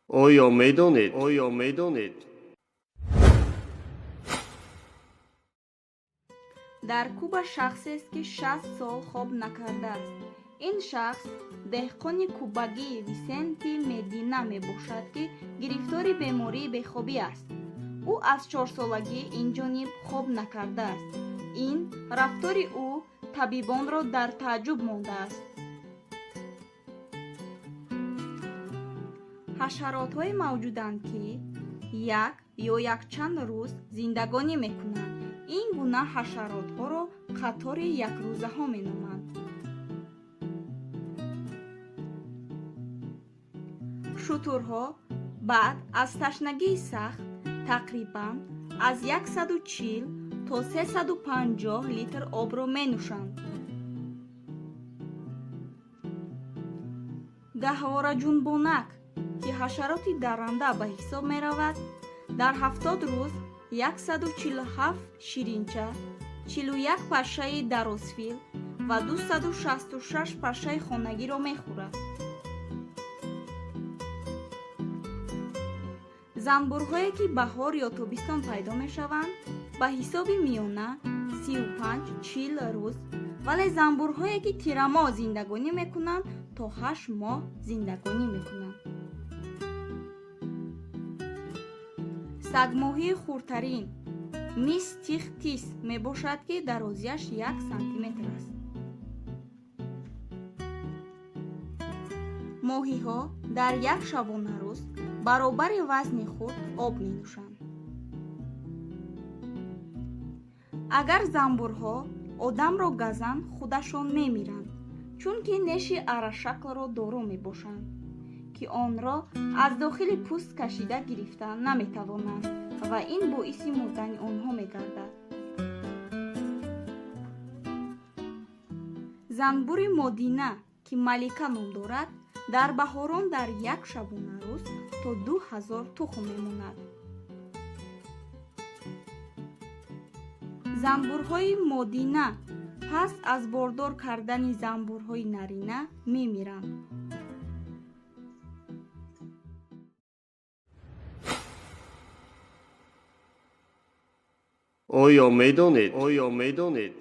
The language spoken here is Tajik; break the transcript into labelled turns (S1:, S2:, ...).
S1: Оё медонед? Оё медонед?
S2: Дар Куба шахсест, ки 60 сол хоб накардааст. Ин шахс деҳқони кубагии Висенти Медина мебошад, ки гирифтори бемории бехобӣ аст. Ӯ аз 4-солагӣ инҷониб хоб накардааст. Ин рафтори ӯ табибонро дар тааҷҷуб мондааст. Ҳашаротҳое мавҷуданд, ки як ё якчанд рӯз зиндагонӣ мекунанд. Ин гуна ҳашаротҳоро қатори якрӯзаҳо меноманд. Шутурҳо баъд аз ташнагии сахт тақрибан аз 140 то 350 литр обро менӯшанд. Гаҳвораҷунбонак, ки ҳашароти дарранда ба ҳисоб меравад, дар 70 рӯз 147 ширинча, 41 пашшаи дарозфил ва 266 пашшаи хонагиро мехӯрад. Занбурҳое, ки баҳор ё тобистон пайдо мешаванд, ба ҳисоби миёна 35-40 рӯз, вале занбурҳое, ки тирамоҳ зиндагонӣ мекунанд, то 8 моҳ зиндагонӣ мекунанд. Сагмоҳии хурдтарин мистихтис мебошад, ки дарозияш 1 сантиметр аст. Моҳиҳо дар як шабонарӯз баробари вазни худ об менӯшанд. Агар занбурҳо одамро газанд, худашон мемиранд, чунки неши аррашаклро доро мебошанд, ки онро аз дохили пӯст кашида гирифта наметавонанд ва ин боиси мурдани онҳо мегардад. Занбури модина, ки малика ном дорад, дар баҳорон дар як шабонарӯз то 2000 тухм мемонад. Занбурҳои модина пас аз бордор кардани занбурҳои нарина мемиранд.
S1: Оё медонед? Оё медонед?